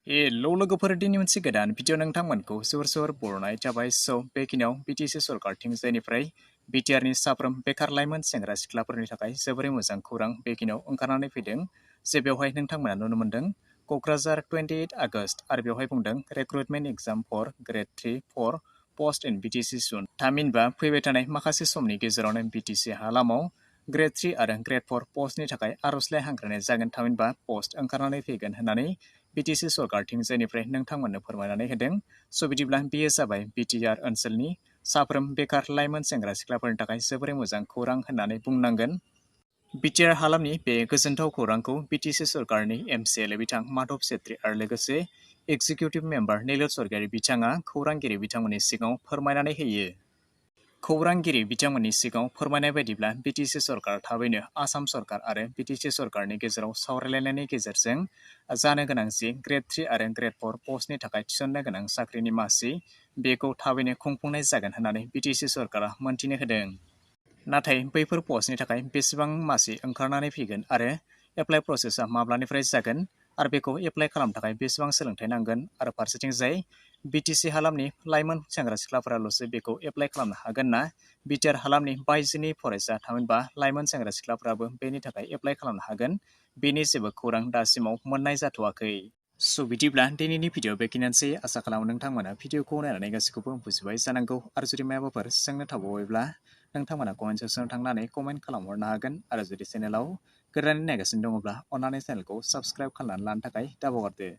लोगोफोर दिनै मोनसे गोदान भिडिअ नोंथांमोनखौ जोर बरनाय जाबाय। बेखिनियाव BTC सरकारथिं जायनिफ्राय BTR नि साफ्रोम बेकार लाइमोन सेंग्रा सिख्लाफोरनि थाखाय जोबोरै मोजां खौरां बेखिनियाव ओंखारनानै फैदों। जे बेवहाय नोंथांमोना नुनो मोन्दों क'क्राझार 28 आगस्ट आरो बेवहाय बुंदों recruitment exam for grade 3 for post in BTC सुन। थामहिनबा फैबाय थानाय माखासे समनि गेजेरावनो BTC हालामाव ग्रेड 3 आरो ग्रेड 4 पस्टनि थाखाय आर'जलाइ हांख्रायनाय जागोन। थामहिनबा पस्ट ओंखारनानै फैगोन होननानै BTC सरकारथिं जायनिफ्राय नोंथांमोननो फोरमायनानै होदों। बिदिब्ला बेयो जाबाय BTR ओनसोलनि साफ्रोम बेकार लाइमोन सेंग्रा सिख्लाफोरनि थाखाय जोबोरै मोजां खौरां होननानै बुंनांगोन। BTR हालामनि बे गोजोनथाव खौरांखौ BTC सरकारनि MCLA बिथां माधव सेत्री आरो लोगोसे एक्जिकिउटिभ मेम्बार नीलोद स्वर्गियारी बिथाङा खौरांगिरि बिथांमोननि सिगाङाव फोरमायनानै होयो। खौरांगिरि बिथांमोननि सिगाङाव फोरमायनाय बायदिब्ला BTC सरकार थाबैनो आसाम सरकार आरो BTC सरकारनि गेजेराव सावरायलायनायनि गेजेरजों जानो गोनां जि ग्रेड 3 आरो ग्रेड 4 पस्टनि थाखाय थिसननो गोनां साख्रिनि मासि बेखौ थाबैनो खुंफुंनाय जागोन होननानै BTC सरकारा मोनथिनो होदों। नाथाय बैफोर पस्टनि थाखाय बेसेबां मासि ओंखारनानै फैगोन आरो एप्लाइ प्रसेसा माब्लानिफ्राय जागोन आरो बेखौ एप्लाइ खालामनो थाखाय बेसेबां सोलोंथाइ नांगोन आरो फारसेथिंजाय BTC हालामनि लाइमोन सेंग्रा सिख्लाफोराल'सो बेखौ एप्लाइ खालामनो हागोन ना BTR हालामनि बायजोनि फरायसा थामहिनबा लाइमोन सेंग्रा सिख्लाफोराबो बेनि थाखाय एप्लाइ खालामनो हागोन बेनि जेबो खौरां दासिमाव मोननाय जाथ'वाखै। बिदिब्ला दिनैनि भिडिअ बेखिनियानोसै। आसा खालामो नोंथांमोना भिडिअखौ नायनानै गासैखौबो बुजिबाय जानांगौ आरो जुदि माबाफोर सोंनो थाबावोब्ला नोंथांमोना कमेन्ट सेक्सनाव थांनानै कमेन्ट खालामहरनो हागोन आरो जुदि चेनेलाव गोदानै नायगासिनो दङब्ला अन्नानै चेनेलखौ साबस्क्राइब खालामनानै लानो थाखाय दाबावगारदो।